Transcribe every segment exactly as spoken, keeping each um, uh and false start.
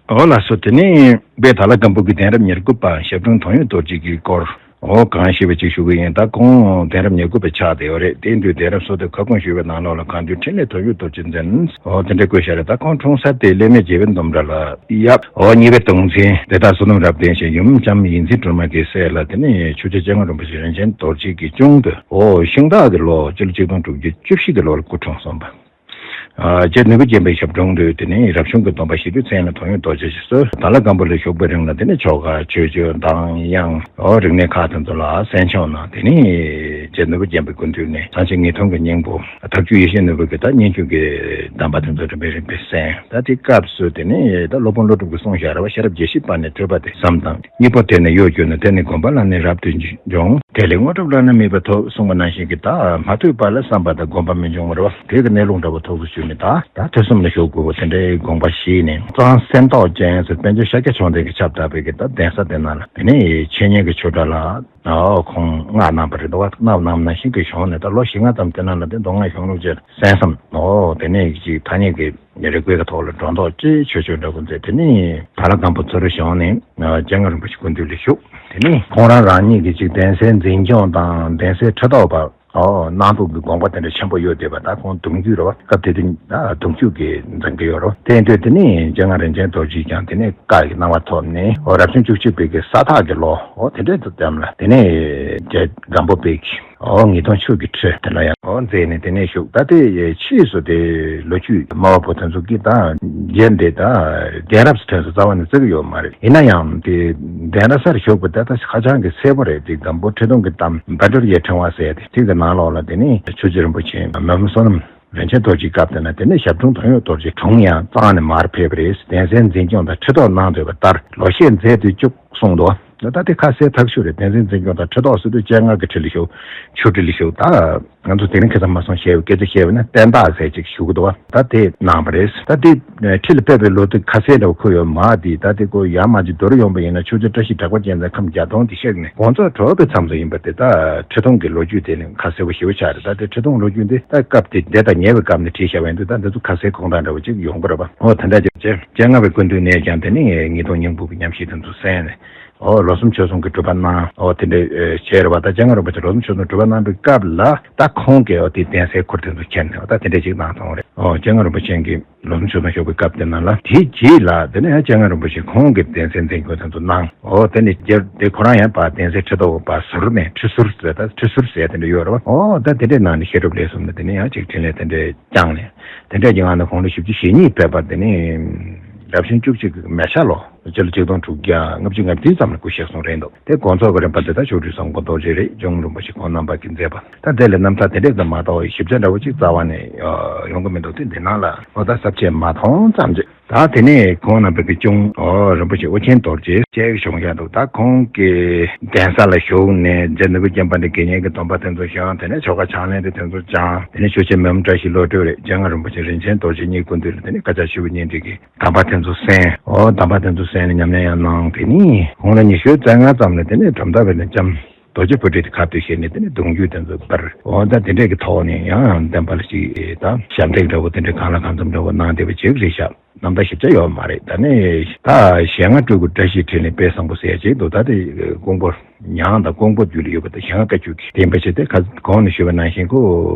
འོ་ལགས་སོ། དེ་ནས་དཔལ་དྭགས་ལྷ་སྒམ་པོ་གི་གདན་རབས་ཉེར་དགུ་པ་ཞབས་དྲུང་དོན་ཡོད་རྡོ་རྗེ་གི་སྐོར། འོ་གང་ཞེས་པ་ཅིག་ཞུ་གི་ཡིན། ད་ཁོང་གདན་རབས་ཉེར་དགུ་པ་ཆགས་བསྡད་ཡོད་རེད། དེ་དུས་གདན་རབས་སོ་ཐར་ཁ་སྐོང་ཞུས་པའི་ནང་ལོགས་ལ་གང་འདུལ་འཕྲིན་ལས་དོན་ཡོད་རྡོ་རྗེ་འཛིན། འོ་དེ་འདྲ་བཀོད་བཞག་རེད། ད་ཁོང་འཁྲུངས་ས་དེ་ལས་སྨད་རྒྱལ་པོའི་འདུམ་ར་ལ་ཡབ། འོ་གཉིས་པའི་གདུང་འཛིན་དེ་དག་བསོད་ནམས་རབ་ལྡན་ཞིང་ཡུམ་ལྕམ་ཡིད་འཛིན་སྒྲོལ་མ་གི་སྲས་ལ། དེ་ནས་ཆོས་རྗེ་སྤྱན་སྔ་རིན་པོ་ཆེ་རིན་ཆེན་རྡོ་རྗེ་གི་གཅུང་དུ། འོ་ཤིང་སྟག་གི་ལོ་སྤྱི་ལོ་ཆིག་སྟོང་དྲུག་བརྒྱ་བཅུ་བཞི་གི་ལོར་སྐུ་འཁྲུངས་སོང་བ། ཨ། རྗེ་ནོར་བུ་རྒྱན་པའི་ཞབས་དྲུང་དུ་དེ་ནས་རབ་བྱུང་གི་སྡོམ་པ་བཞེས་དུས་མཚན་ལ་དོན་ཡོད་རྡོ་རྗེ་ཞེས་གསོལ། དྭགས་ལྷ་སྒམ་པོ་ལ་བཞུགས་པའི་རིང་ལ་དེ་ནས་ཆོ་ག་མཆོད་བརྗོད་གདངས་དབྱངས། འོ་རིག་གནས་ཁག་དེ་ཚོ་ལ་གསན་སྦྱོང་གནང་། དེ་ནས་རྗེ་ནོར་བུ་རྒྱན་པའི་སྐུ་མདུན་ནས་སངས་རྒྱས་ངེས་དོན་གྱི་སྙིང་པོ་ཐབས་སྐྱོ་ཡེ་ཤེས་ནོར་བུ་གི་ད་སྙན་བརྒྱུད་ཀྱི་གདམས་པ་དེ་ཚོ་རིམ་པས་རིམ་པས་གསན། ད་དེ་སྐབས་སུ་དེ་ནས་ད་སློབ་དཔོན་ཀླུ་སྒྲུབ་ཀྱིས་གསུངས་བཞག་རེད་བ། ཤེས་རབ་བརྒྱད་བཞིའི་བར་ནས་ཐོས་པ་དེ་བསམ་དང་། གཉིས་པོ་དེ་ནི་གཡོ་བསྐྱུར་ནས། དེ་ནི་སྒོམ་པ་ལ་ནི་རབ་ཏུ་འབྱུང་། དེ་ལས་དངོས་གྲུབ་ལ་ནི་དམིགས་པ་ཐོབ། གསུངས་པ་ནང་བཞིན་གྱི་ད་མ་ཐོས་པ་ལ་བསམ་པ་དང་སྒོམ་པ་མི་འབྱུང་བ་རེད་བ། དེ་གི་གནས་ལུགས་འདྲ་པོ་ཐོག་ཏུ་ཞུས་ནས། ད་ད་ཐོས་བསམ་ལ་གཞོལ་དགོས་པ་དེ་འདྲའི་དགོངས་པ་བཞེས་ནས། གཙང་སེམས་རྟོགས་ཅན་ཟེར་དཔལ་འབྱོར་ཤཱཀྱ་མཆོག་ལྡན་གྱིས་ཁྱབ་བསྒྲགས་པའི་གི་ད་གདན་ས་དེ་ནང་ལ་དེ་ནས་འཆད་ཉན་གྱི་ཆོས་གྲྭ་ལ། ཨོ་ཁོང་མངགས་གནང་བ་རེད་འདུག་བ། མངགས་གནང་ནང་བཞིན་གྱི་བྱུང་ནས་ད་ལོ་བཞི་ལྔ་ཙམ་དེ་ནང་ལ་དེ་མདོ་སྔགས་གཞུང་ལུགས་བཅས་གསན་བསམ། ཨོ་དེ་ནས་ཅིག་ཐ་སྙད་ཀྱི་རིག་པའི་གི་ཐོག་ལ་སྒྲོ་འདོགས་ཅིག་ཆོས་ཆོས་འདྲ་པོ་མཛད། དེ་ནས་དྭགས་ལྷ་སྒམ་པོ་ཚུར་བྱོན་ནས་སྤྱན་སྔ་རིན་པོ་ཆེ་སྐུ་མདུན་ལ་བཞུགས། དེ་ནས་ཁོང་རང་རང་ཉིད་ཀྱི་ཅིག་གདན་སའི་འཛིན་སྐྱོང་དང་གདན་སའི་ཁྲི་ཐོག་བར། ཨོ་གནང་ཐུབ་ཀྱི་དགོངས་པ་དེ་འདྲ་ཆེན་པོ་ཡོད་བསྡད་པ། ད་ཁོང་གདུང་རྒྱུད་རེད་བ། སྐབས་དེ་དུས་ད་གདུང་རྒྱུད་ཀྱི་འཛིན་གྱི་ཡོད་རེད་བ། དེ་དུས་དེ་ནས་སྤྱན་སྔ་རིན་ཆེན་རྡོ་རྗེས་ཀྱང་དེ་ནས་བཀའ་ཡི་གནང་བ་ཐོབ་ནས། ཨོ་རབ་བྱུང་བཅུ་གཅིག་པའི་གི་ས་ཐག་གི་ལོ། ཨོ་དེ་འདྲའི་དུས་ཙམ་ལ་དེ་ནས་རྗེ་སྒམ་པོ་པའི་གི་ཨོ་ངེས་དོན་ཆོས་ཀྱི་ཁྲི་དེ་ལ་ཡང་ཨོ་མཛད་ནས་དེ་ནས་བཞུགས། ད་དེ་ཕྱིས་སུ་དེ་ལོ་རྒྱུས་སྨྲ་བ་པོ་དེ་ཚོ་གིས་ད་རྗེ་འདི་ད་གདན་རབས་སུ་ཐོན་ས་རྩ་བ་ནས་བརྩི་གི་ཡོད་མ་རེད། ཡིན་ན་ཡང་དེ་གདན་རབས་སར་བཞུགས་པ་ད་ད་ཧ་ཅང་གི་གསལ་པོ་རེད། དེ་སྒམ་པོ་ཁྲི་སྟོང་གི་གཏམ་བཻ་ཌཱུརྱ་ཕྲེང་བ་ཟེར་ཏེ་དེ་གི་ནང་ལོགས་ལ། དེ་ནས་ཆོས་རྗེ་རིན་པོ་ཆེ་མི་ཕམ་བསོད་ནམས་རིན་ཆེན་རྡོ་རྗེའི་སྐབས་དེ་ན་དེ་ནས་ཞབས་དྲུང་དོན་ཡོད་རྡོ་རྗེ་དྲུང་ཡང་གཙང་ནས་མར་ཕེབས་པ་རེད། གདན་སའི་འཛིན་སྐྱོང་དང་ཁྲི་ཐོག་གནང་འདོད་པ་ལྟར་ལོ་ཤས་མཛད་དུ་བཅུག་གསུངས་འདུག་ད་ལྟ་དེ་ཁ་གསལ་ཐག་ཆོད་རེད། གདན་སའི་འཛིན་སྐྱོང་དང་ཁྲི་ཐོག་ཟེར་དུས་སྤྱན་སྔ་གི་ཁྲི་ལ་བཞུགས། ཆོས་ཁྲི་ལ་བཞུགས། ད་ང་ཚོ་དེ་རིང་ཁ་སང་མ་སོང་བཤད་པའི་སྐད་ཆ་བཤད་པ་ན་བསྟན་བདག་ཟེར་ཅིག་ཞུ་གི་འདུག་ད་དེ་གནང་བ་རེད། ད་དེ་ཁྲི་ལ་ཕེབས་པའི་ལོ་དེ་ཁ་གསལ་འདྲ་བོ་ཁུར་ཡོད་མ་རེད། ད་དེ་ཁོ་ཡར་མར་ཅིག་བསྡུར་ཡོང་པ་ཡིན་ན། ཆོས་རྗེ་བཀྲ་ཤིས་གྲགས་པ་རྒྱལ་མཚན་ཁམས་བརྒྱ་སྟོང་དེ་གཤེགས་ནས་དགོངས་རྫོགས་གྲོལ་བའི་མཚམས་སུ་ཡིན་པ་དེ། ད་ཁྲི་སྟོང་གི་ལོ་རྒྱུས་དེ་ནི་ཁ་གསལ་པོ་ཞེ་པོ་ཆགས་རེད། ད་དེ་ཁྲི་སྟོང་ལོ་རྒྱུས་འདི་ད་སྐབས་དེ་འདས་དང་ཉེ་བའི་སྐབས་ནས་བྲིས་བཞག་པ་ཡིན་དུས། ད་འདི་ཚོ་ཁ་གསལ་ཁུངས་དག་འདྲ་བོ་ཅིག་ཡོང་གི་རེད་པ། འོ་དེ་འདྲ་ཅིག་བྱས། སྤྱན་སྔ་བའི་སྐུ་མདུན་ནས་ཀྱང་དེ་ནི་ངེས་དོན་སྙིང་པོ་གི་ཉམས་ཞིབ་དེ་ཚོ་གསན་ནས། ཨོ་ལོ་གསུམ་ཕྱོགས་གསུམ་གྱི་སྒྲུབ་པ་གནང་། ཨོ་དེ་འདྲའི་ཨེ་བྱས་རེད་བ། ད་སྤྱན་སྔ་རིན་པོ་ཆེ་ལོ་གསུམ་ཕྱོགས་གསུམ་སྒྲུབ་པ་གནང་བའི་སྐབས་ལ། ད་ཁོང་གིས་ཨོ་དེ་གདན་སའི་ཁུར་དེ་ཚོ་ཁྱེར་ནས་ཨོ་ད་དེ་འདྲ་ཅིག་གནང་སོང་རེད། ཨོ་སྤྱན་སྔ་རིན་པོ་ཆེ་གིས་ལོ་གསུམ་ཕྱོགས་གསུམ་བཞུགས་པའི་སྐབས་དེ་ནང་ལ། དེའི་རྗེས་ལ་དེ་ནས་ཡང་སྤྱན་སྔ་རིན་པོ་ཆེ་ཁོང་གིས་གདན་སའི་འཛིན་སྐྱོང་དེ་ཚོ་གནང་། ཨོ་དེ་ནས་རྗེ་དེ་ཁོ་རང་ཡང་ཕར་གདན་སའི་ཁྲི་ཐོག་ཕར་ཟུར་ནས། ཁྲི་ཟུར་ཟེར། ད་ཁྲི་ཟུར་ཟེར་དེ་འདྲ་ཡོད་རེད་བ། ཨོ་ད་དེ་འདྲའི་ནང་ནས་བཤད་སྒྲུབ་ལས་གསུམ་ལ་དེ་ནས་ཡང་ཅིག་འཕྲིན་ལས་དེ་འདྲའི་བསྐྱངས་ནས། དེ་འདྲས་ཀྱི་ངང་ནས་དགུང་ལོ་བཞི་བཅུ་ཞེ་གཉིས་ཕེབས་པ་དེ་ནི་རབ་བྱུང་བཅུ་གཅིག་གི་མེ་བྱ་ལོ། སྤྱི་ལོ་ཆིག་སྟོང་དྲུག་བརྒྱ་ལྔ་བཅུ་ང་བདུན་ཙམ་ལ་སྐུ་གཤེགས་སོང་རེད་འདུག་དེ་དགོངས་རྫོགས་ཀྱི་རིམ་པ་དེ་ད་མཆོག་སྤྲུལ་བཟང་པོ་རྡོ་རྗེ་རེད། གཅུང་རིན་པོ་ཆེ་ཁོང་རྣམ་པ་གིས་མཛད་པ། ད་དེ་ལས་རྣམ་ཐར་དེ་འདྲས་ཙམ་མ་གཏོགས་ཞིབ་ཆ་འདྲ་བོ་ཅིག་རྩ་བ་ནས་ཡོང་གི་མི་འདུག་དེ་འདི་ནང་ལ་ལོ་ཟླ་གསལ་པོ་ཅིག་མ་མཐོང་ཙམ་ཅིག་ད་དེ་ནས་ཁོང་རྣམ་པ་གི་གཅུང་ཨོ་རིན་པོ་ཆེ་ཨོ་རྒྱན་རྡོ་རྗེ་བཅས་བྱུང་ཡ་འདུག་ད་ཁོང་གི་གདན་ས་ལ་བཞུགས་ནས་རྗེ་ནོར་བུ་རྒྱན་པ་འདི་དགེ་བསྙེན་གྱི་སྡོམ་པ་དེ་ཚོ་བཞེས། དེ་ནས་ཆོ་ག་ཕྱག་ལེན་དེ་དེ་ཚོ་བགྱང་། དེ་ནས་ཆོས་རྗེ་མི་ཕམ་བཀྲ་ཤིས་བློ་གྲོས་རེད། སྤྱན་སྔ་རིན་པོ་ཆེ་རིན་ཆེན་རྡོ་རྗེ་གཉིས་སྐུ་མདུན་ལ་དེ་ནས་བཀའ་ཕྱག་ཆུ་བོ་གཉིས་འདྲེས་ཀྱི་གདམས་པ་དེ་ཚོ་གསན། ཨོ་གདམས་པ་དེ་ཚོ་གསན་ནས་ཉམས་ལེན་ཡང་གནང་། དེ་ནས་དགུང་ལོ་ཉི་ཤུ་རྩ་ལྔ་ཙམ་ལ་དེ་ནས་གྲུབ་མཐའ་བའི་ལྷ་ལྕམ་རྡོ་རྗེ་ཕུར་ཁྲིད་དེ་ཁ་ཐུག་བཞེས་ནས་དེ་ནས་གདུང་རྒྱུད་དེ་ཚོ་སྤེལ། ཨོ་ད་དེ་འདྲས་ཀྱི་ཐོག་ནས་ཡང་བསྟན་པ་ལ་ཅིག་ད་ཞབས་འདེགས་འདྲ་བོ་དེ་འདྲས་གང་ལ་གང་འཚམ་འདྲ་བོ་གནང་བསྡད་པ་ཅིག་རེད་ཤག་རྣམ་ཐར་ཞིབ་ཆ་ཡོད་མ་རེད། ད་ནི་ད་ཞལ་སྔ་སྤྲུལ་སྐུ་བཀྲ་ཤིས་འཕྲིན་ལས་དཔལ་བཟང་པོ་ཟེར་ཡ་ཅིག་འདུག་ད་དེ་ཀོང་པོ་ཉང་དང་ཀོང་པོ་རྒྱུད་ལ་ཡོད་པ་དང་། ཞལ་སྔ་བཀའ་བརྒྱུད་ཀྱི་བསྟན་པ་ཆེ་སྟེ། ཁ་གོང་ནས་ཞུས་པ་ནང་བཞིན་ཁོ་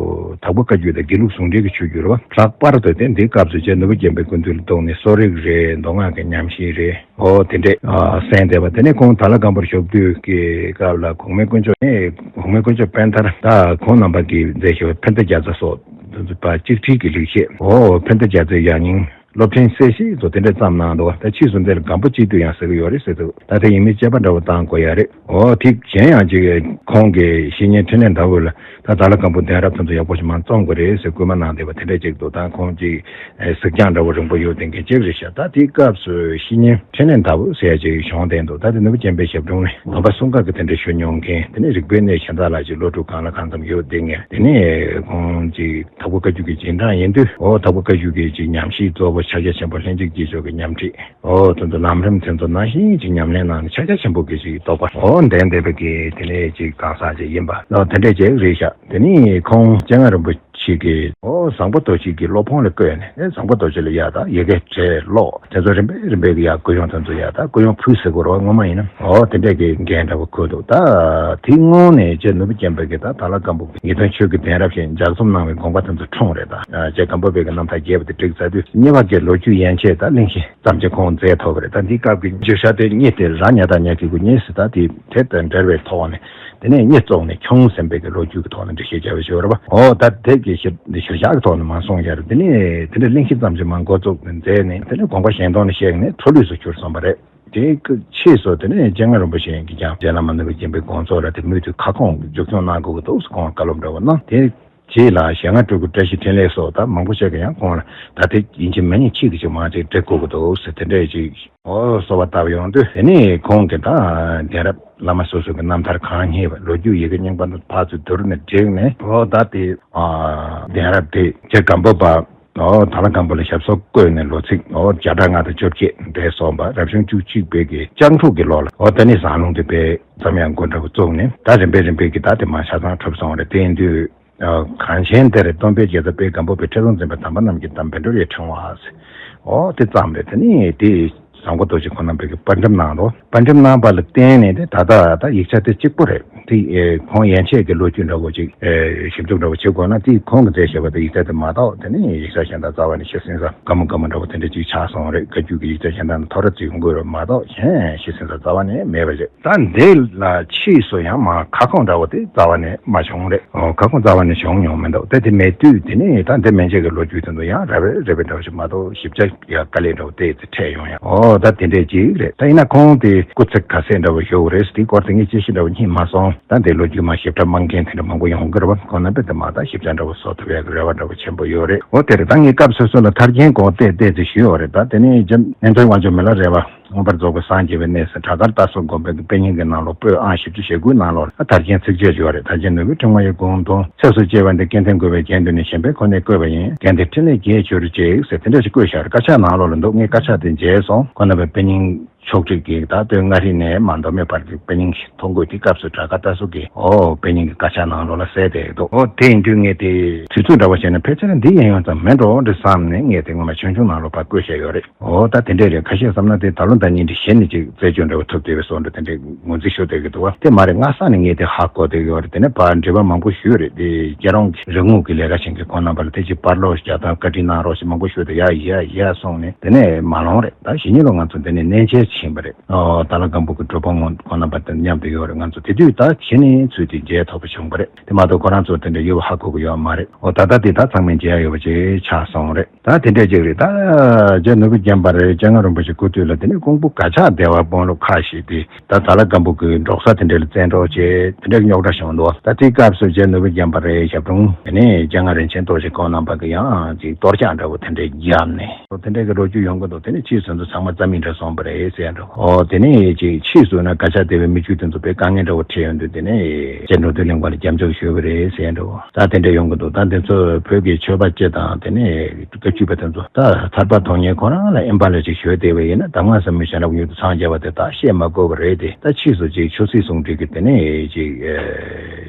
དྭགས་པོ་བཀའ་བརྒྱུད་དང་དགེ་ལུགས་ཟུང་འབྲེལ་གྱི་ཆོས་བརྒྱུད་རེད་བ། ལྷག་པར་དུ་དེ་འདིའི་སྐབས་སུ་རྗེ་ནོར་བུ་རྒྱན་པའི་སྐུ་མདུན་ལ་གཏོགས་ནས་གསོ་རིག་རེད། མདོ་སྔགས་ཀྱི་ཉམས་ཞིབ་རེད། ཨོ་དེ་འདྲས་ཨ་གསན་བསྡད་པ། དེ་ནས་ཁོང་དྭགས་ལྷ་སྒམ་པོར་བཞུགས་དུས་ཀྱི་སྐབས་ལ་གོང་མའི་དཀོན་མཆོག་ནས་གོང་མའི་དཀོན་མཆོག་དཔལ་ཐར་ད་ཁོང་རྣམ་པ་གིས་མཛད་བཞག་པའི་འཕན་ཟླ་བརྒྱ་རྩ་སོགས་དེ་ཚོ་ཕར་གཅིག་ཁྲིད་ཀྱི་ལེགས་བཤད། ཨོ་འཕན་ཟླ་བརྒྱ་རྩའི་ཡང་སྙིང་། སློབ་ཚན་གསལ་བཤད་ཚོ་དེ་འདྲ་བརྩམས་གནང་འདུག་ད་ཕྱིས་སུ་འདིར་སྒམ་པོ་སྤྱི་འཐུས་ཡང་ཟེར་གྱི་ཡོད་རེད་ཟེར་འདུག་ད་དེ་ཡིན་མིན་དཔྱད་པ་འདྲ་བོ་བཏང་དགོས་ཡ་རེད། འོ་དེ་གཞན་ཡང་ཅིག་ཁོང་གི་བཤེས་གཉེན་འཕྲིན་ལས་ཟླ་འོད་ལ་ད་དྭགས་ལྷ་སྒམ་པོ་གདན་རབས་དེ་ཚོ་ཡག་པོ་ཞིག་མར་རྩོམ་དགོས་རེད་ཟེར་སྐུལ་མ་གནང་བསྡད་པ་དེ་འདྲ་ཅིག་འདུག་ད་ཁོང་ཅིག་གཟིགས་རྒྱང་འདྲ་བོ་རིང་པོ་ཡོད་དེ་འགན་ཅིག་རེད་ཤག་ད་དེའི་སྐབས་སུ་བཤེས་གཉེན་འཕྲིན་ལས་ཟླ་འོད་ཟེར་ཡ་ཅིག་བྱུང་བསྡད་འདུག་ད་དེ་ནོར་བུ་རྒྱན་པའི་ཞབས་དྲུང་ནས་སྡོམ་པ་གསུམ་ཀ་གི་དེ་འདྲ་ཞུ་མྱོང་མཁན། དེ་ནས་རིག་པའི་གནས་གཞན་དག་ལ་ཅིག་སློབ་ཕྲུག་གང་ལ་གང་འཚམ་ཡོད་བསྡད་མཁན། དེ་ནས་ཁོང་ཅིག་དྭགས་པོ་བཀའ་བརྒྱུད་ཀྱི་རྗེས་འབྲང་ཡིན་དུས། འོ་དྭགས་པོ་བཀའ་བརྒྱུད་ཀྱི་ཅིག་ཉམས་ཞིབ་གཙོ་བོ་ཕྱག་རྒྱ་ཆེན་པོ་ལྷན་ཅིག་སྐྱེས་མཆོག་གི་ཉམས་ཁྲིད། འོ་དེ་ཚོ་ལམ་རིམ་དེ་ཚོ་ནང་བཞིན་ཅིག་ཉམས་ལེན་གནང་ནས་ཕྱག་རྒྱ་ཆེན་པོ་གི་ཅིག་རྟོགས་པ་འོ་ལྡན་བསྡད་པ་གི་དེ་ནས་ཅིག་གང་ཟག་ཅིག་ཡིན་པ་ལོ་དེ་འདྲས་ཅིག་རེད་ཤག་དེ་ནས་ཁོང་སྤྱན་སྔ་རིན་པོ་ཆེ་གིས་ཨོ་བཟང་པོ་རྡོ་རྗེ་གི་སློབ་དཔོན་ལ་བསྐོས་ནས་ཨེ་བཟང་པོ་རྡོ་རྗེ་ལ་ཡ་ད་ཡི་གེ་བྲིས་ཀློག་དེ་ཚོ་རིམ་པས་རིམ་པས་ཀྱི་ཡ་སྐུ་ཡོན་དེ་ཚོ་ཡ་ད་སྐུ་ཡོན་ཕུལ་ཟེར་དགོས་རེད་བ། ངོ་མ་ཡིན་ན་ཨོ་དེ་འདྲས་ཀྱི་འགན་འདྲ་བོ་འཁུར་འདུག་ད་དེའི་སྔོན་ནས་རྗེ་ནོར་བུ་རྒྱན་པ་གིས་ད་དྭགས་ལྷ་སྒམ་པོ་གི་ངེས་དོན་ཆོས་ཀྱི་གདན་རབས་ཤིག་ལྗགས་རྩོམ་གནང་བའི་དགོངས་པ་དེ་ཚོ་འཁྲུངས་རེད། ད་རྗེ་སྒམ་པོ་པའི་གི་རྣམ་ཐར་རྒྱས་པ་དེ་བསྒྲིགས་ཚར་དུས་གཉིས་པ་གི་ལོ་རྒྱུས་ཡན་ཆད་ད་གླེང་གཞི་ཙམ་གྱིས་ཁོང་མཛད་ཐུབ་པ་རེད། ད་འདི་སྐབས་ཀྱི་བརྗོད་བྱ་དེ་གཉིས་དེ་ར་ཉ་དང་ཉ་གི་གུ་གཉིས་སུ་ད་དེ་དེ་དང་འབྲེལ་བའི་ཐོག་ནས་དེ་ནས་གཉིས་བཙུགས་ནས་ཁྱུང་ཟིན་པའི་གི་ལོ་རྒྱུས་ཀྱི་ཐོག་ནས་འགྲེལ་བཤད་བྱ་བའི་ཞོར་བ། ཨོ་ད་དེབ་ཀྱི་ཞིབ་འདི་ཞིབ་ཆ་གི་ཐོག་ནས་མ་གསུངས་ཡ་རེད། དེ་ནས་དེ་འདྲ་གླེང་གཞི་ཙམ་ཞིག་མ་འགོ་བཙུགས་ནས་མཛད་ནས་དེ་ནས་དགོངས་པ་གཞན་དོན་ལ་གཤེགས་ནས་འཕྲོ་ལུས་སུ་གྱུར་སོང་བ་རེད། དེའི་ཕྱིས་སུ་དེ་ནས་སྤྱན་སྔ་རིན་པོ་ཆེ་གིས་ཀྱང་རྗེ་བླ་མ་ནོར་བུ་རྒྱན་པའི་དགོངས་རྫོགས་ལ་དེ་མུ་མཐུད་ཁ་སྐོང་མཇུག་སྐྱོང་གནང་དགོས་ཀྱི་འདུག་ཟེར་ཁོང་ལ་བཀའ་སློབ་འདྲ་བོ་གནང་། དེ་རྗེས་ལ་ཞལ་སྔ་སྤྲུལ་སྐུ་བཀྲ་ཤིས་འཕྲིན་ལས་སོགས་དང་མང་པོ་ཞིག་གིས་ཡང་ཁོང་ལ་ད་དེ་ཡིན་གཅིག་མིན་གཅིག་གི་ཅིག་མང་ཅིག་འབྲི་དགོས་ཀྱི་འདུག་ཟེར་དེ་འདྲས་ཅིག་ཨོ་གསོལ་བ་བཏབ་ཡོང་དུས་དེ་ནས་ཁོང་གིས་ད་གདན་རབས་བླ་མ་སོ་སོ་གི་རྣམ་ཐར་གང་རྙེད་པ་ལོ་རྒྱུས་ཡི་གེ་རྙིང་པ་ནང་ཕར་ཚུར་བསྡུར་ནས་བསྒྲིགས་ནས་ཨོ་ད་དེ་གདན་རབས་དེ་རྗེ་སྒམ་པོ་པ། ཨོ་དྭགས་ལྷ་སྒམ་པོ་ལ་ཞབས་སོར་བཀོད་ནས་ལོ་ཚིགས་ཨོ་བརྒྱ་ཕྲག་ལྔ་དང་བཅོ་བརྒྱད་འདས་སོང་བ། རབ་བྱུང་བཅུ་གཅིག་པའི་གི་ལྕགས་འབྲུག་གི་ལོ་ལ་ཨོ་ད་ནི་ཟངས་ལུང་དུ་དཔེ་འཛོམས་ཡང་སྒོ་འདྲ་བོ་བཙུགས་ནས་ད་རིམ་པས་རིམ་པས་ཀྱི་ད་དེ་མ་ཆ་ཚང་གྲུབ་སོང་བ་རེད། དེ་ཡིན་དུས་གངས་ཅན་དེར་སྟོན་པའི་རྒྱལ་ཚབ་དཔལ་སྒམ་པོ་པའི་ཁྲི་སྲོང་འཛིན་པ་དམ་པ་རྣམས་ཀྱི་གདམས་པའི་འགྲོ་བའི་ཕྲེང་བ་ཟེར་ཨོ་དེ་བརྩམས་རེད། དེ་ནི་དེ་བཟང་པོ་རྡོ་རྗེ་ཁོང་རྣམ་པས་ཀྱི་པར་འགྲེམས་གནང་རོགས། པར་འགྲེམས་གནང་བ་ལ་བརྟེན་ནས་དེ་ད་ལྟ་ད་ཡིག་ཆ་དེ་གཅིག་པོ་རེད། དེ་ཨེ་ཁོང་ཡན་ཆད་ཀྱི་ལོ་རྒྱུས་འདྲ་བོ་ཅིག་ཨེ་ཞིབ་འཇུག་འདྲ་བོ་བྱེད་དགོས་ན་དེ་ཁོང་གིས་མཛད་བཞག་པ་དེ་ཡིག་ཆ་དེ་མ་གཏོགས་དེ་ནི་ཡིག་ཆ་གཞན་དག་རྩ་བ་ནས་ཤེས་སེམས་ས་དགའ་མོ་དགའ་མོ་འདྲ་བོ་དེ་འདྲ་ཅིག་ཆགས་སོང་རེད། བཀའ་བརྒྱུད་ཀྱི་ཡིག་ཆ་གཞན་དག་ནི་ཐོ་རེ་བརྩིས་ཡོང་དགོས་རེད་མ་གཏོགས་གཞན་ཤེས་སེམས་ས་རྩ་བ་ནས་མེད་པ་རེད། ད་འདི་ལ་ཕྱིས་སུ་ཡང་མ་ཁ་སྐོང་འདྲ་བོ་དེ་རྩ་བ་ནས་མ་བྱུང་རེད། ཨོ་ཁ་སྐོང་རྩ་བ་ནས་བྱུང་མྱོང་མི་འདུག་དེ་དེ་མེད་དུས་དེ་ནི་ད་འདི་མན་ཆད་ཀྱི་ལོ་རྒྱུས་དེ་ཚོ་ཡང་རབ་རིབ་རིབ་འདྲ་བོ་ཞིག་མ་གཏོགས་ཞིབ་ཆ་ཡང་དཀའ་ལས་འདྲ་བོ་དེ་དེ་འཕྲད་ཡོང་ཡང་ཨོ་ད་དེ་འདྲས་ཅིག་རེད། ད་ཡིན་ན་ཁོང་དེ་སྐུ་ཚེ་ག་ཚད་འདྲ་བོ་བཞུགས་རེད་དེའི་སྐོར་དེ་ངས་དཔྱད་གཞི་འདྲ་བོ་རྙེད་མ་སོང་། ད་དེ་ལོ་རྒྱུས་མ་ཞིབ་ཕྲ་མང་མཁན་དེ་འདྲ་མང་པོ་ཡོང་གི་རེད་བ། ཁོང་རྣམ་པས་དེ་མ་ད་ཞིབ་ཆ་འདྲ་བོ་བཟོ་ཐུབ་ཡག་གི་རེ་བ་འདྲ་བོ་ཆེན་པོ་ཡོད་རེད། འོ་དེ་རེད། ད་ངས་སྐབས་སོ་སོ་ལ་ཐར་རྒྱན་གོང་བལྟས་བལྟས་ཚེ་ཞུས་ཡོད་རེད། ད་དེ་ནས་རྗེ་གནས་མཐོའི་དབང་ཕྱུག་མི་ལ་རས་པ། མངོན་པར་རྫོགས་པའི་སངས་རྒྱས་པའི་གནས་སུ་གྲགས་དཀར་རྟ་སོགས་སྒོམ་པའི་དཔེ་རྙིང་གི་ནང་ལོགས་པོད་ཨང་བཞི་བཅུ་ཞེ་དགུའི་ནང་ལོགས་ལ་ཐར་རྒྱན་ཚིགས་བཅད་ཡོད་རེད། ཐར་རྒྱན་ནོར་བུའི་ཕྲེང་བ་ཡི་དགོངས་དོན་ཚིགས་སུ་བཅད་པ་འདི་སྐལ་ལྡན་བཀོད་པའི་རྒྱན་དུ་ནི་གཞན་ཕན་ཁོ་ནས་བཀོད་པ་ཡིན། རྒྱན་འདི་ཕྲིན་ལས་རྒྱས་གྱུར་ཅིག་ཟེར་དེ་འདྲ་ཞིག་བཀོད་བཞག་རེད། དཀར་ཆག་ནང་ལོགས་ལ་འདུག་ངས་དཀར་ཆག་དེ་མཇལ་སོང་། ཁོ་རྣམ་པའི་དཔེ་རྙིང་ཕྱོགས་སྒྲིག་གི་ད་སྟོད་མངའ་རིས་ནས་མ་མདོ་སྨད་བར་གྱི་དཔེ་རྙིང་ཞིག་མཐོང་དགོས་དེ་སྐབས་སུ་གྲགས་དཀར་རྟ་སོགས་ཀྱི་ཨོ་དཔེ་རྙིང་གི་དཀར་ཆག་ནང་ལོགས་ལ་གསལ་བསྡད་འདུག་ཨོ་དེ་ཡིན་དུས་ངས་དེ་དུས་ཚོད་འདྲ་བོ་བྱས་ན་ཕལ་ཆེར་འདི་ཡིན་ཡོང་ཙམ་མེད་འགྲོ་འདྲ་བསམ་ནས་ངས་དེ་སྔོན་མ་ཆུང་ཆུང་ནང་ལོགས་ཕར་བཀོད་བཞག་ཡོད་རེད། ཨོ་ད་དེ་འདྲས་རེད། ཁ་ཤས་བསམ་ན་དེ་ད་ལོ་ཟླ་ཉིན་འདི་གཞན་ནས་ཅིག་རྩད་གཅོད་འདྲ་བོ་ཐུབ་བསྡད་པའི་བཟོ་འདྲ་དེ་འདྲས་ངོས་འཛིན་ཞུ་བསྡད་ཀྱི་འདུག་བ། དེ་མ་རེད། སྔ་ས་ནས་ངས་དེ་ཧ་གོ་བསྡད་ཡོད་རེད། དེ་ནས་ཕར་འབྲེལ་བ་མང་པོ་ཞུས་རེད། དེ་རྒྱལ་རོང་གི་རིག་དངོས་ཀྱི་ལས་ཀ་བྱེད་མཁན་ཁོང་རྣམ་པ་ལ་དེ་ཅིག་པར་ཀློག་རྒྱག་དང་བཀའ་འདྲི་གནང་རོགས་ཞེས་མང་པོ་ཞུས་ཏེ་ཡ་ཡ་ཡ་གསུངས་ནས་དེ་ནས་མ་ལོང་རེད། ད་གཞེས་ནིང་ལོ་ང་ཚོ་འདི་ནས་གནས་མཇལ་ཕྱིན་པ་རེད། ཨོ་ད་ལ་སྒམ་པོ་གི་གྲུབ་དཔོན་ངོ་ཁོང་རྣམ་པ་དང་མཉམ་དུ་ཡོད་རེད། ང་ཚོ་དེ་དུས་ད་གཞེས་ནིང་ཚུལ་དེ་མཇལ་ཐུབ་པ་བྱུང་བ་རེད། དེ་མ་གཏོགས་ཁོ་རང་ཚོ་དེ་འདྲ་ཡོད་པ་ཧ་གོ་གི་ཡོད་མ་རེད། ཨོ་ད་ལྟ་དེ་ད་ཚང་མས་མཇལ་ཡོད་པ་ཅིག་ཆགས་སོང་རེད། ད་དེ་འདྲས་ཅིག་རེད། ད་རྗེ་ནོར་བུ་རྒྱན་པ་རེད། སྤྱན་སྔ་རིན་པོ་ཆེ་སྐུ་དུས་ལ་དེ་ནས་ཀོང་པོ་གར་ཆག་སྡེ་བ་དཔོན་སློབ་ཁ་ཤས་དེ་ད་དྭགས་ལྷ་སྒམ་པོ་གི་འབྲོག་ས་དེ་འདྲས་ལ་བཙན་འཕྲོག་བྱས་དེ་འདྲས་རྙོག་དྲ་བྱུང་འདུག་ད་དེའི་སྐབས་སུ་རྗེ་ནོར་བུ་རྒྱན་པ་རེད། ཞབས་དྲུང་དེ་ནས་སྤྱན་སྔ་རིན་ཆེན་རྡོ་རྗེ་ཁོང་རྣམ་པ་གི་ཡང་ཅིག་གཏོར་རྒྱག་འདྲ་བོ་དེ་འདྲས་བརྒྱབ་ནས་དེ་འདྲས་ཀྱི་ལོ་རྒྱུས་ཡོང་གི་འདུག་དེ་ནས་ཕྱིས་སུ་ཚོ་ཚང་མ་རྩ་མེད་འདྲ་སོང་བ་རེད་ཟེར་འདྲ་བོ། ཨོ་དེ་ནས་ཅིག་ཕྱིས་སུ་ན་གར་ཆག་སྡེ་བའི་མི་རྒྱུད་དེ་ཚོ་དཔེ་དཀའ་ངལ་འདྲ་བོ་འཕྲད་ཡོང་དུས་དེ་ནས་རྗེ་འགྲོ་དོན་གླིང་པ་ལ་རྒྱབ་འཇུག་ཞུས་པ་རེད་ཟེར་འདྲ་བོ། ད་དེ་འདྲ་ཡོང་གི་འདུག་ད་འདི་ཚོ་བོད་ཀྱི་ཆོས་པ་སྤྱི་དང་དེ་ནས་བཀའ་བརྒྱུད་པ་དེ་ཚོ་ད་ཐར་པ་དོན་གཉེར་ཁོ་རང་ལ་ཨིན་པ་ལ་ཅིག་ཞུས་བསྡད་པ་ཡིན་ན་གདམས་ངག་ཟབ་མོའི་བྱིན་རླབས་མྱུར་དུ་འཆང་བྱ་བ་དེ་དག་བཤད་མ་དགོས་པ་རེད་དེ། ད་ཕྱིས་སུ་ཅིག་ཆོས་སྲིད་ཟུང་འབྲེལ་གྱི་དེ་ནས་ཅིག་ཨེ་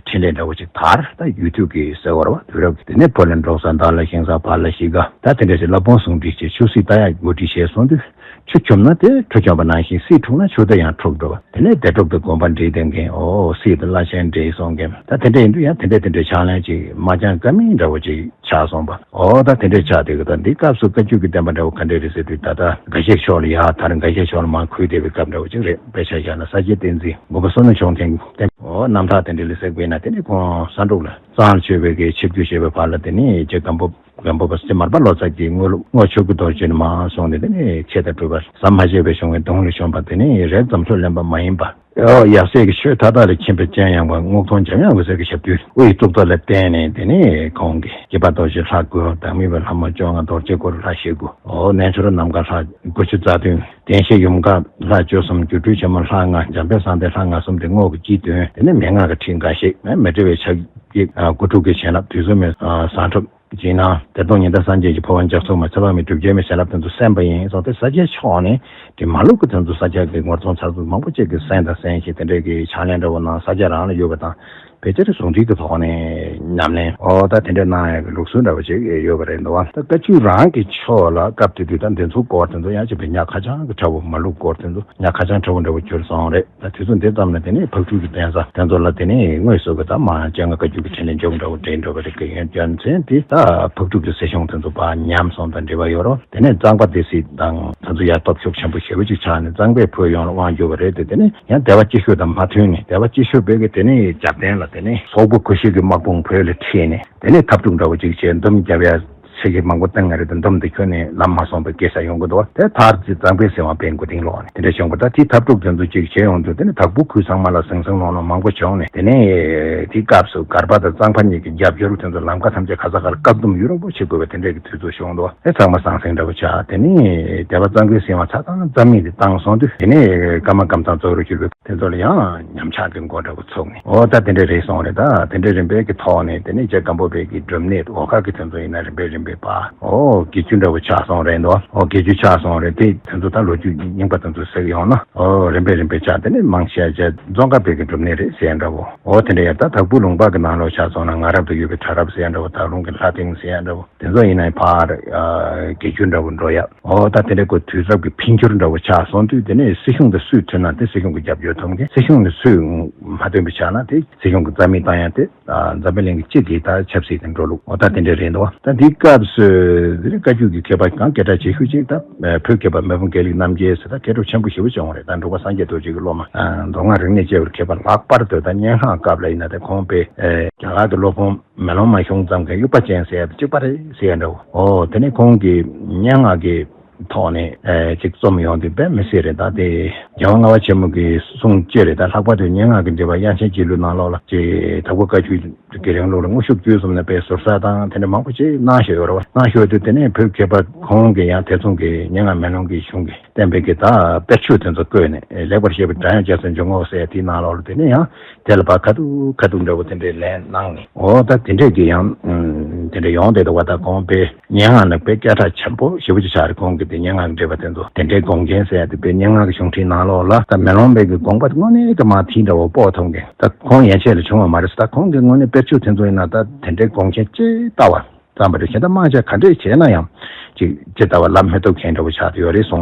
འཕྲིན་ལས་འདྲ་བོ་ཅིག་དར། ད་ཡུལ་དུས་ཀྱི་ཟེར་བ་རེད་བ། དུས་རབས་ཀྱི་དེ་ནས་བོད་ལ་འབྲོག་ས་དར་ལ་ཞིང་ས་འཕར་ལ་གཞིས་ཀ་ད་དེ་འདྲ་ཞིག་བླ་དཔོན་ཟུང་འབྲེལ་ཅིག་ཆོས་སྲིད་ད་ཡང་འགོ་ཁྲིད་བྱས་སོང་དུས། ཆུ་བྱུང་ན་དེ་ཁྲུ་བྱུང་བ་ནང་བཞིན་སྲིད་འཁྲུགས་ན་ཆུ་དེ་ཡང་འཁྲུགས་འགྲོ་བ། དེ་ནས་སྡེ་སྒྲུབ་དང་དགོན་པ་འབྲེལ་ལྡན་མཁན། ཨོ་སྲིད་དང་བླ་ཆེན་འབྲེལ་སོང་མཁན། ད་དེ་འདྲ་ཡིན་དུས་ཡང་དེ་འདྲ་དེ་འདྲའི་ཕྱག་ལེན་ཅིག་མ་བསྐྱངས་ཀ་མེད་འདྲ་བོ་ཅིག་ཆགས་སོང་བ། ཨོ་ད་དེ་འདྲའི་ཆགས་དེ་གི་ད་འདི་སྐབས་སུ་བཀའ་བརྒྱུད་ཀྱི་བསྟན་པ་འདྲ་བོ་ག་འདྲ་རེད་ཟེར་དུས་ད་ལྟ་འགའ་ཤས་ཕྱོགས་ལ་ཡར་དར་འགའ་ཤས་ཕྱོགས་ལ་མར་ཁུལ་བསྡད་པའི་སྐབས་འདྲ་བོ་ཅིག་རེད། དཔེ་ཆ་བཞག་ན་ས་སྐྱའི་བསྟན་འཛིན་མགོན་པོ་བསོད་ནམས་འབྱུང་ལྡན་གྱི་བསྟན། ཨོ་རྣམ་ཐར་དེ་འདྲ་ལ་གཟིགས་པས་ན་དེ་ནི་ཁོང་ས་འབྲུག་ལ་གཙང་ལ་ཆོས་པའི་གི་ཆིབས་བསྒྱུར་བྱས་པའི་བར་ལ་དེ་ནི་རྗེ་སྒམ་པོ་སྒམ་པོ་པ་སྤྱི་མར་པ་ལོ་ཙཱ་གིས་དངོས་ལུགས་དངོས་ཆོས་ཀྱི་རྡོ་རྗེ་ནས་མར་སོང་ནས་དེ་ནས་ཆོས་དང་སྤྲུལ་པ་ཟམ་མ་ཆད་པར་བྱུང་བའི་གདུང་ལས་བྱུང་བ་དེ་ནས་རས་རྩ་མཆོག་གླེན་པ་མ་ཡིན་པ། ཡབ་སྲས་ཀྱི་ཆོས་མཐའ་དག་ལས་མཁྱེན་པའི་སྤྱན་ཡངས་པ་རྔོག་སྟོང་འཇམ་དབྱངས་འོད་ཟེར་གྱི་ཞབས་རྡུལ་དབུ་ཡི་གཙུག་ཏོར་ལ་བརྟེན་ནས་དེ་ནས་ཁོང་གིས་སྐྱེས་པ་རྡོ་རྗེ་ལྷ་དགུ། བདག་མེད་པའི་ལྷ་མོ་བཅོ་ལྔ། རྡོ་རྗེ་གུ་རུ་ལྷ་བཞི་དགུ། ཨོ་རྣལ་འབྱོར་ནམ་མཁའ་ལྷ་དགུ་བཅུ་རྩ་བདུན། བདེན་བཞི་ཡུམ་མཁའ་ལྷ་བཅུ་གསུམ། སྒྱུ་འཕྲུལ་ཆེན་མོ་ལྷ་ལྔ། འཇམ་དཔལ་གསང་བདེ་ལྷ་ལྔ་གསུམ་སྟེ་རྔོག་གི་དཀྱིལ་བདུན། དེ་ནས་མན་ངག་གི་ཁྲིད་འགའ་ཞིག་མི་འབྲལ་བའི་ཕྱག་རྒྱ་དགུ་ཕྲུགས་ཀྱི་བྱིན་རླབས། དུས་གསུམ་མི་ཟང་ཁྲོད་ཀྱི་ནང་། བདེ་སྟོང་ཉི་ཟླ་སངས་རྒྱས་ཀྱི་ཕོ་བྲང་རྒྱ་མཚོ་མ། ཚེ་དཔག་མེད་གྲུབ་རྒྱལ་མའི་བྱིན་རླབས་དེ་ཚོ་གསན་པ་ཡིན་སོང་སྟེ་ས་སྐྱའི་ཕྱོགས་ནས་དེ་མ་ལུག་གི་དོན་དུ་ས་སྐྱ་གི་ངོ་རྫོང་ཚར་དུ་མང་པོ་ཅིག་གིས་གསན་དང་གསན་བཞིན་དེ་འདྲའི་གི་ཕྱག་ལེན་འདྲ་བོ་གནང་། ས་སྐྱ་རང་ལ་ཡོད་པ་དང་ ཕལ་ཆེར་ཟུང་འབྲེལ་གྱི་ཐོག་ནས་ཉམས་ལེན་ཨོ་ད་དེ་འདྲ་གནང་ཡག་གི་ལུགས་སྲོལ་འདྲ་བོ་ཅིག་ཡོད་པ་རེད་འདུག་བ། ད་བཀའ་བརྒྱུད་རང་གི་ཕྱོགས་ལ་སྐབས་དེ་དུས་ད་འདི་ཚོ་སྐོར་དེ་ཚོ་ཡང་ཅིག་བེ་ཉག་ཁ་བྱང་གི་ཁྲ་བོ་མ་ལུག་སྐོར་དེ་ཚོ་ཉག་ཁ་བྱང་ཁྲ་བོ་འདྲ་བོ་གྱུར་སོང་རེད། ད་དུས་ཚོད་འདི་ཙམ་ལ་དེ་ནས་ཕག་ཕྲུག་གི་གདན་ས་དེ་ཚོ་ལ་དེ་ནས་དངོས་སུ་གི་ད་མ་སྤྱན་སྔ་བཀའ་བརྒྱུད་ཀྱི་འཕྲིན་ལས་མཇུག་འགྲོ་འདྲ་བོ་འདྲེན་འགྲོ་བ་རེད། གི་ཡོན་རྒྱུ་མཚན་དེ་ད་ཕག་ཕྲུག་གི་སྲིད་གཞུང་དེ་ཚོ་ཕར་ཉམས་སོང་དང་འབྲེལ་བ་ཡོད་རོགས། དེ་ནས་གཙང་པ་སྡེ་སྲིད་དང་དེ་ཚོ་ཡར་སྟོབས་ཤུགས་ཆེན་པོ་ཞེ་པོ་ཅིག་ཆགས་ནས་གཙང་པས་བོད་ཡོངས་ལ་དབང་བསྒྱུར་བ་རེད་དེ། དེ་ནས་ཡང་སྡེ་པ་སྐྱིད་ཤོད་དང་མ་མཐུན་ནས་སྡེ་པ་སྐྱིད་ཤོད་བོད་ཀྱི་དེ་ནས་རྒྱབ་རྟེན་ལ་དེ་ནས་སོག་པོ་ཁུ་ཤི་གི་དམག་དཔུང་བོད་ལ་ཁྲིད་ནས་དེ་ནས་འཐབ་འཁྲུག་འདྲ་བོ་ཅིག་བྱས་འདུམ་རྒྱབ་ཡ། ཚེ་གི་མང་པོ་བཏང་ང་རེད་དེ་འདུམ་དེ་ཁྱོན་ནས་ལམ་མ་སོང་བའི་སྐད་ཆ་ཡོང་གི་འདུག་བ། དེ་མཐར་གྱི་གཙང་པའི་སྲིད་དབང་སྤེལ་དགོས་དིང་ལོག་ནས་དེ་འདྲ་བྱུང་བ། ད་དེའི་འཐབ་འཁྲུག་དེ་ཚོ་ཅིག་བྱས་ཡོང་དུས་དེ་ནས་དྭགས་པོ་ཁུལ་ཚང་མ་ལ་ཟང་ཟིང་ལོང་ལོང་མང་པོ་བྱུང་ནས་དེ་ནས་དེའི་སྐབས་སུ་སྒར་པ་དང་གཙང་པ་གཉིས་ཀྱི་རྒྱབ་སྐྱོར་དེ་ཚོ་ལམ་ཁ་ཐམས་ཅད་ག་ས་གར་བཀག་སྡོམ་ཡུན་རིང་པོ་བྱེད་དགོས་པ་དེ་འདྲ་གི་དུས་ཚོད་བྱུང་འདུག་བ། དེ་ཚང་མ་ཟང་ཟིང་འདྲ་བོ་ཆགས། དེ་ནས་སྡེ་པ་གཙང་པོའི་སྲིད་དབང་ཆ་ཚང་རྩ་མེད་དེ་བཏང་སོང་དུས་དེ་ནས་ཀརྨ་ཀམ་ཚང་གཙོ་བོར་གྱུར་པའི་དེ་ཚོ་ལ་ཡང་ཉམས་ཆག་གི་མགོ་འདྲ་བོ་ཚུགས་ནས་ཨོ་ད་དེ་འདྲ་རེད་སོང་རེད། ད་དེ་འདྲ་རིམ་པས་ཀྱི་ཐོག་ནས་དེ་ནས་རྗེ་སྒམ་པོ་པའི་གི་སྒྲུབ་གནས་འོག་ཁ་གི་དེ་ཚོ་ཡིན་ན་རིམ་པས་རིམ་པས་ཕར་ཨོ་དགེ་བཅུ་འདྲ་བོ་ཆགས་སོང་རེད་འདུག་ཨོ་དགེ་བཅུ་ཆགས་སོང་རེད། དེ་དེ་ཚོ་ད་ལོ་རྒྱུས་རྙིང་པ་དེ་ཚོ་ཟེར་ཡོང་ན་ཨོ་རིམ་པས་རིམ་པས་ཆགས། དེ་ནས་མང་ཆེ་བ་རྗེ་ཙོང་ཁ་པའི་གི་སྒྲུབ་གནས་རེད་ཟེར་ཡ་འདྲ་བོ། ཨོ་དེ་འདྲ་ཡ་ད་དྭགས་པོ་ལུང་པ་གི་ནང་ལོགས་ཆགས་སོང་ན་ང་རབ་ཏུ་ཡོད་པའི་གྲྭ་རབས་ཟེར་ཡ་འདྲ་བོ། ད་རུང་གི་ལྷ་སྡིངས་ཟེར་ཡ་འདྲ་བོ། དེ་ཚོ་ཡིན་ན་ཕར་ཨ་དགེ་བཅུ་འདྲ་བོ་འགྲོ་ཡ། ཨོ་ད་དེ་འདྲ་ཀོ་དུས་རབས་ཀྱི་འཕེལ་འགྱུར་འདྲ་བོ་ཆགས་སོང་དུས་དེ་ནས་སྲིད་གཞུང་དང་སུས་མཐུན་ན་དེ་སྲིད་གཞུང་གི་རྒྱབ་སྐྱོར་ཐོབ་མཁན། སྲིད་གཞུང་ནས་སུས་མ་མཐུན་པ་ཆགས་ན་དེ་སྲིད་གཞུང་གི་རྩ་མེད་བཏང་ཡ་དེ་ཨ་འཛམ་བུ་གླིང་གི་སྤྱི་གི་ད་ཆབ་སྲིད་དེ་འགྲོ་ལུགས། ཨོ་ད་དེ་འདྲ་རེད་འདུག་ད་འདིའི་སྐབས་སུ་དེ་ནས་བཀའ་བརྒྱུད་ཀྱི་མཁས་པ་གང་སྐད་གྲགས་ཆེ་ཤོས་ཅིག་ད་བོད་མཁས་པ་མི་ཕམ་དགེ་ལེགས་རྣམ་རྒྱལ་ཟེར་ད་མཁས་གྲུབ་ཆེན་པོ་ཞེ་པོ་ཅིག་ཡོང་རེད། ད་འབྲུག་པ་སངས་རྒྱས་རྡོ་རྗེ་གི་སློབ་མ་མདོ་སྔགས་རིག་གནས་དཔྱད་པར་མཁས་པ་ལྷག་པར་དུ་ད་སྙན་ངག་སྐབས་ལ་ཡིན་ན་དེ་ཁོང་པས་རྒྱ་གར་གྱི་སློབ་དཔོན་མེ་ལོང་མ་ཤོང་ཙམ་གྱི་དབྱུག་པ་ཅན་ཟེར་ཡ་དེ་གཅིག་པ་རེད་ཟེར་ཡ་འདྲ་བོ། ཨོ་དེ་ནས་ཁོང་གི་སྙན་ངག་གི་ཐོག་ནས་ཨེ་ཅིག་རྩོམ་ཡོང་དུས་དཔེ་མི་སྲིད་རེད། ད་དེ་རྒྱལ་དབང་ལྔ་པ་ཆེན་མོ་གི་གསུང་བཅད་རེད། ད་ལྷག་པར་དུ་སྙན་ངག་གི་འགྲེལ་པ་དབྱངས་ཅན་སྐྱིད་གླུའི་ནང་ལོགས་ལ་ཅིག་དྭགས་པོ་བཀའ་བརྒྱུད་དགེ་རིང་ལུགས་ལ་དངོས་ཤུགས་བརྒྱུད་གསུམ་ནས་དཔེ་ཟུར་ཟ་དང་དེ་འདྲ་མང་པོ་ཅིག་གནང་བཞག་ཡོད་རེད་བ། གནང་བཞག་ཡོད་དུས་དེ་ནས་བོད་མཁས་པ་ཁོང་གིས་ཡང་དེ་མཚུངས་ཀྱི་སྙན་ངག་མེ་ལོང་གི་གཞུང་གི་བསྟན་པའི་གི་ད་དཔེར་བརྗོད་དེ་ཚོ་བཀོད་ནས་ལེགས་པར་བཤད་པའི་སྒྲ་དབྱངས་རྒྱ་མཚོའི་འཇུག་ངོགས་ཟེར་ཡ་དེའི་ནང་ལོགས་ལ་དེ་ནས་ཡང་དེ་ལ་ཕར་ཁ་ཐུག་ཁ་ཐུག་འདྲ་བོ་དེ་འདྲའི་ལན་གནང་ནས། ཨོ་ད་དེ་འདྲས་ཀྱི་ཡང་ཨམ་དེ་འདྲ་ཡོང་བསྡད་འདུག་བ། ད་གོང་དཔེ་སྙན་ངག་ནི་དཔེ་སྐད་གྲགས་ཆེན་པོ་ཞེ་པོ་ཅིག་ཆགས་རེད། གོང་གི་དེ་སྙན་ངག་གི་འགྲེལ་པ་དེ་ཚོ་དེ་འདྲའི་དགོངས་རྒྱན་ཟེར་ཡ་དེ་དཔེ་སྙན་ངག་གི་གཞུང་ཁྲིད་ནང་ལོགས་ལ་ད་མེ་ལོང་པའི་གི་དགོངས་པ་དེ་དངོས་གནས་ཀྱི་མ་མཐིལ་འདྲ་བོ་དཔོག་ཐུབ་མཁན། ད་ཁོང་ཡན་ཆད་ལ་བྱུང་བ་མ་རེད། ད་ཁོང་གི་དངོས་གནས་དཔེར་བརྗོད་དེ་ཚོ་ཡིན་ན་ད་དེ་འདྲའི་དགོངས་རྒྱན་ཇི་ལྟ་བ་ཙམ་པ་རེད། གཞན་དག་མང་ཆེ་ག་འདྲས་བྱས་ན་ཡང་ཅིག་ཇི་ལྟ་བ་ལབ་མི་ཐུབ་མཁན་འདྲ་བོ་ཆགས་ཏེ་ཡོད་རེད་གསུངས།